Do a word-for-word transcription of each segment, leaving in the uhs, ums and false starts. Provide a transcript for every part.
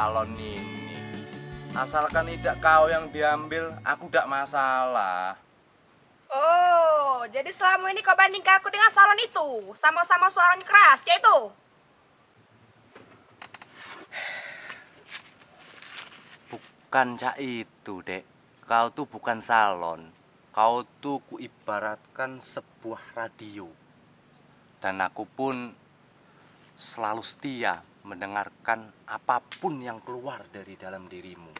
salon ini. Asalkan idak kau yang diambil, aku dak masalah. Oh, jadi selama ini kau bandingkan aku dengan salon itu? Sama-sama suaranya keras, cak itu? Bukan cak itu, Dek. Kau tuh bukan salon. Kau tuh kuibaratkan sebuah radio. Dan aku pun selalu setia mendengarkan apapun yang keluar dari dalam dirimu.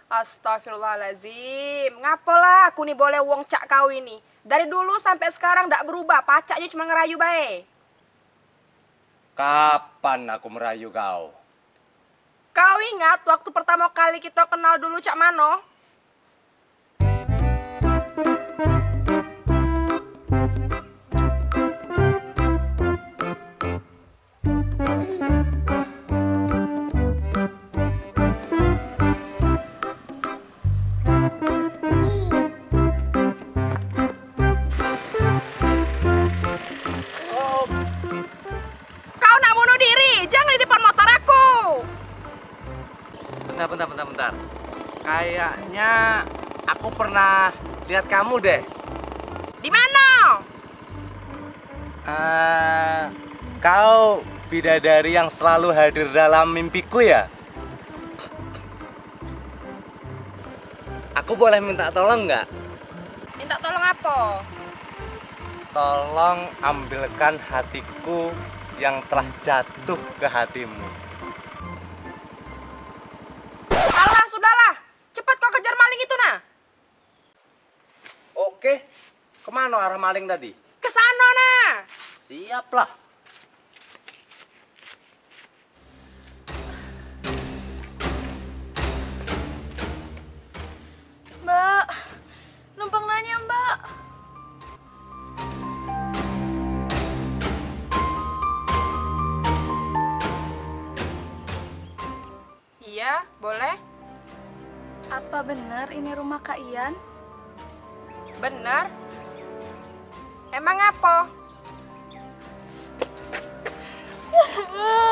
Astagfirullahalazim, ngapolah aku ni boleh wong cak kau ini. Dari dulu sampai sekarang dak berubah, pacaknya cuma ngerayu bae. Kapan aku merayu kau? Kau ingat waktu pertama kali kita kenal dulu cak mano? Kau nak bunuh diri? Jangan di depan motor aku. Bentar, bentar, bentar, bentar. Kayaknya aku pernah lihat kamu deh. Di mana? Eh, kau bidadari yang selalu hadir dalam mimpiku ya? Aku boleh minta tolong nggak? Minta tolong apa? Tolong ambilkan hatiku yang telah jatuh ke hatimu. Alah, sudahlah. Cepat kau kejar maling itu, nah. Oke, kemana arah maling tadi? Ke sana, nah. Siap lah. Mbak, numpang nanya, Mbak. Iya, boleh. Apa bener ini rumah Kak Ian? Bener. Emang apa?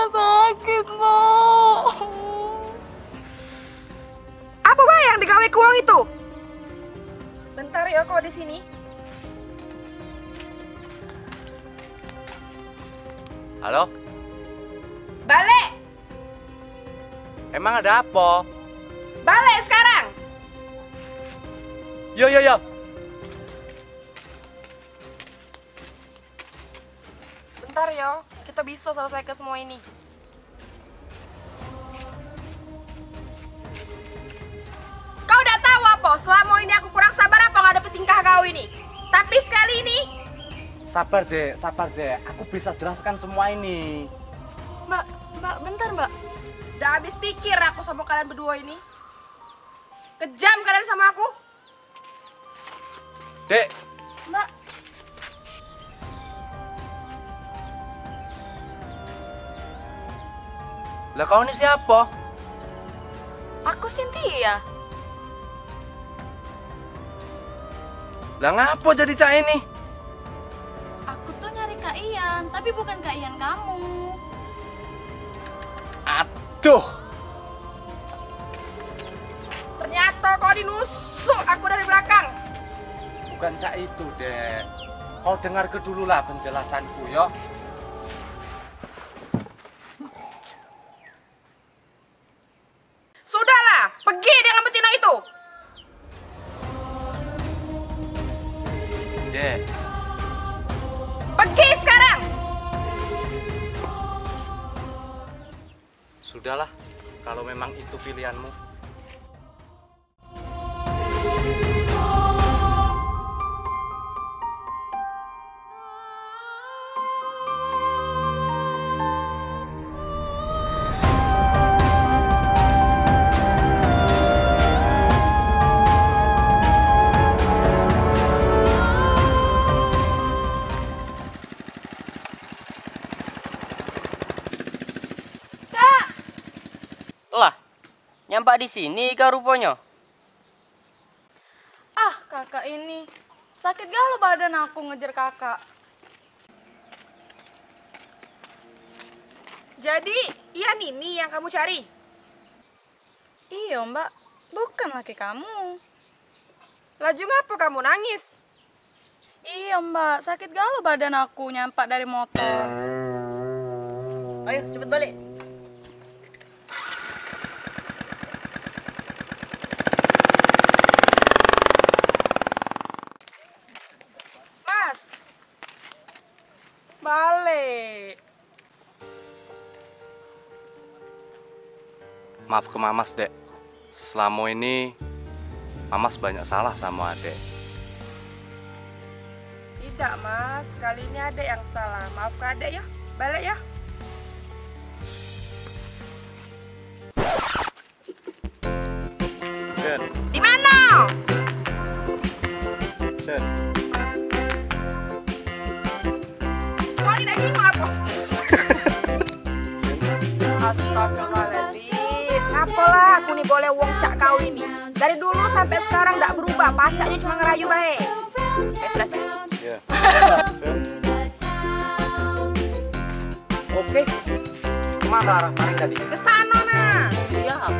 Sakit, Mak. Apa bae yang digawe ku wong itu? Bentar yo, kau di sini. Halo? Balik! Emang ada apa? Balik sekarang! Yo, yo, yo! Bentar yo, kita bisa selesaikan semua ini. Kau dak tahu apa? Selama ini aku kurang sabar apa ngadepi tingkah kau ini. Tapi sekali ini. Sabar, Dek, sabar, Dek. Aku bisa jelaskan semua ini. Mbak, Mbak, bentar, Mbak. Dah habis pikir aku sama kalian berdua ini. Kejam kalian sama aku. Dek. Mbak. Lah, kau ini siapa? Aku Cynthia. Lah, ngapo jadi cak ini? Aku tuh nyari Kak Ian, tapi bukan Kak Ian kamu. Aduh. Ternyata kau dinusuk aku dari belakang. Bukan cak itu, Dek. Kau dengar ke dulu lah penjelasanku, yo. Sudahlah, pergi dengan betina itu. Dek. Pergi sekarang. Sudahlah, kalau memang itu pilihanmu. Kak! Lah, nyampak di sini kau ruponyo? Ah, kakak ini. Sakit galo badan aku ngejar kakak. Jadi, Ian ini yang kamu cari? Iyo, Mbak. Bukan laki kamu. Laju ngapo kamu nangis? Iyo, Mbak. Sakit galo badan aku nyampak dari motor. Ayo, cepet balik. Mas. Balik. Maaf ke Mamas, Dek. Selamo ini Mamas banyak salah samo Adek. Idak, Mas. Kali ini Adek yang salah. Maafke Adek yo. Balik yo. Di mano? Kau ni nak nyimak apo? Astagfirullahaladzim. Ngapolah aku ni boleh wong cak kau ini. Dari dulu sampe sekarang dak berubah, pacaknyo cuma ngerayu bae. Eh, terus. Iya. Oke. Kemana arah paling tadi? Ke sana, nah. Siap.